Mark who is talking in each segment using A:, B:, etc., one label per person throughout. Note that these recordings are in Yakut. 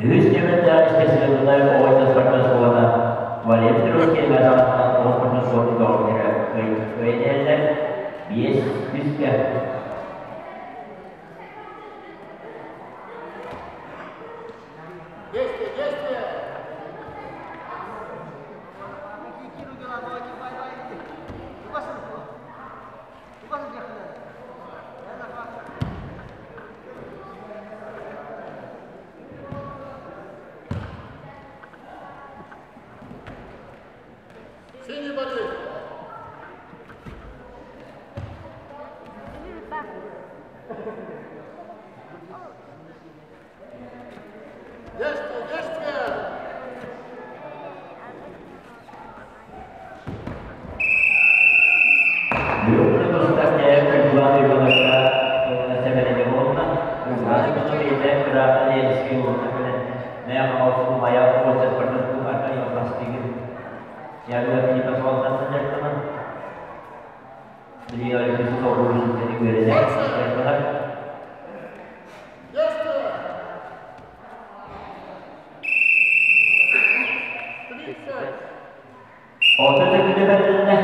A: Үһүс түмэлдээх испэсэлиһинэй оҕо спортивнай оскуолата Валерий Петровский аатынан оҕо спортивнай оскуолатын көҕүллэрэ кыайан 5 үскэ.
B: Действие, действие! Синий болит! Действие, действие! Действие! 30!
A: 30 sekundэ бэрилиннэ.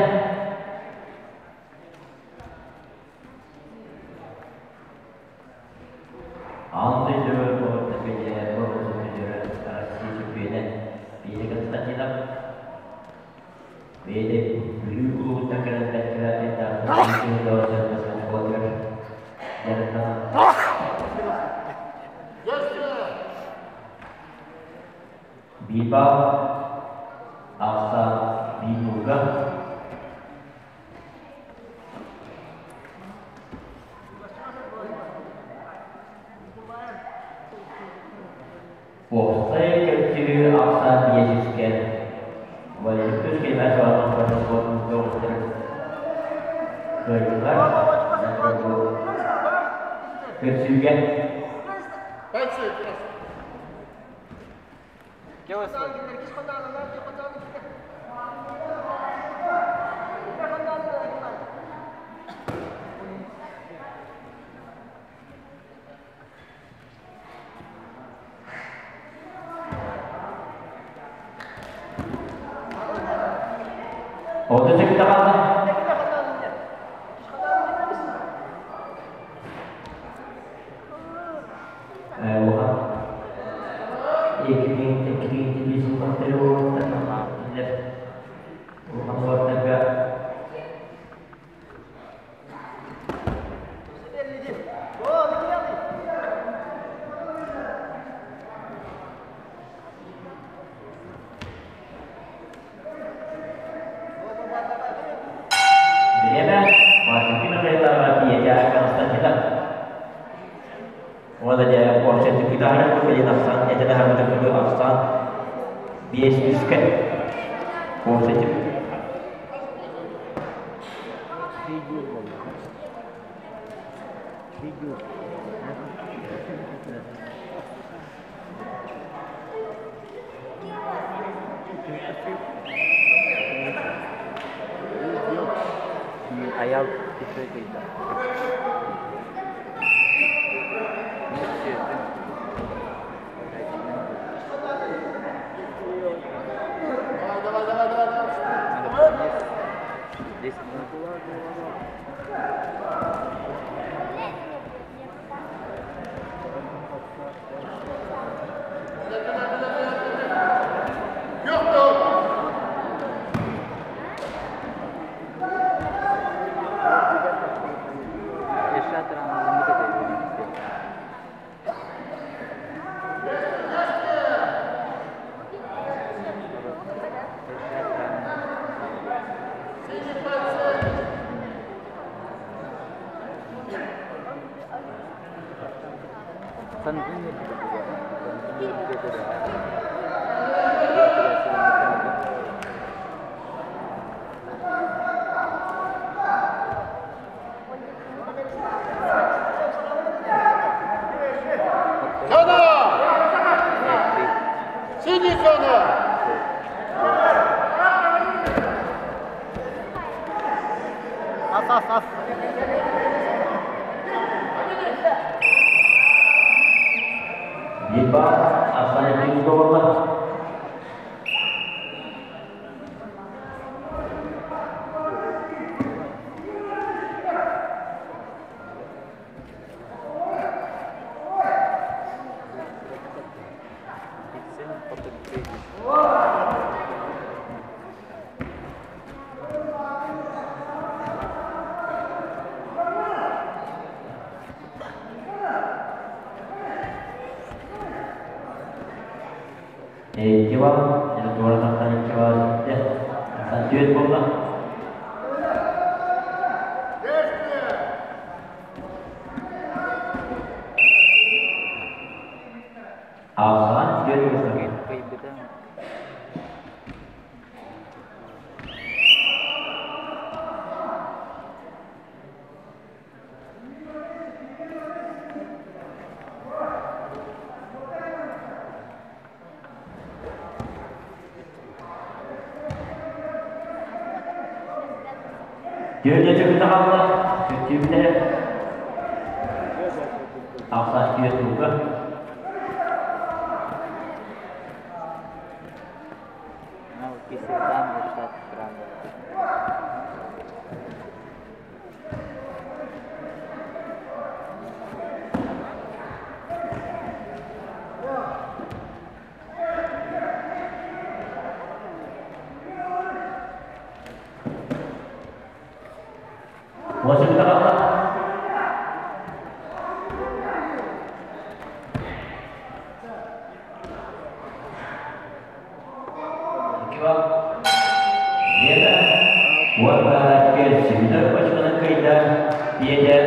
A: Аан дойду Россия чөмпүйүөнэ Биэрэ Константинов бэйэтэ Бүлүү улууһуттан кэлэн бэркэ дьарыктанар.
B: Действие!
A: 1 балл ахсаан 1 нолга. Уопсай көрсүһүү ахсаан 5 үскэ Валерий Петрович кыайдылар. Көрсүүгэ
B: Бойцы, красный.
C: Делай свой.
A: 30 секунда қалды. Оған 2002 жылдан бері улахан уолаттарга Время Василий Михайловна Петя Константинов. Уонна дьэ уопсай түмүк билин ахсаан этэн аһарбытын курдук ахсаан 5 үскэ уопсай түмүк.
C: Видео было. Видео. Аял кисөйдө.
B: Давай, давай, давай, давай, давай.
C: 10 минут.
B: Yok yok.
C: Эршат рамазанды кетеді. Эршат Рамазан.
B: Синий бойцы.
C: Санкын
B: Зона! Синий зона!
C: Ас, ас, ас.
A: 1 балл. Ахсан 2 буолла.
C: Bitsin, otobüse.
A: 2 bal. Туора тахсан 2 бал ситте. Ахсан 4 буолла.
B: Действие!
A: Ахсан 4 буолла.
C: Кыйбыта.
A: Түөрт өчөкүтэ хаалла. Түөртүүбүтэ. Ахсан 4 туга.
C: Мынау кесердан Иршат Крамов.
A: 10 секунда хаалла. 2 бал. Лена. Уонна Керсибитер очкону кыайда. Петя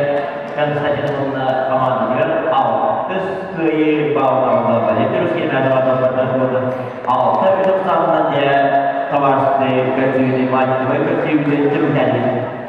A: Константиновна командатыгар алтыс кыайыы баалларына Валерий Русский 6 бүтүн саҕынан дьэ табаарыстыы көрсүүнү, матчевой көрсүүбүтүн түмүктэннибит.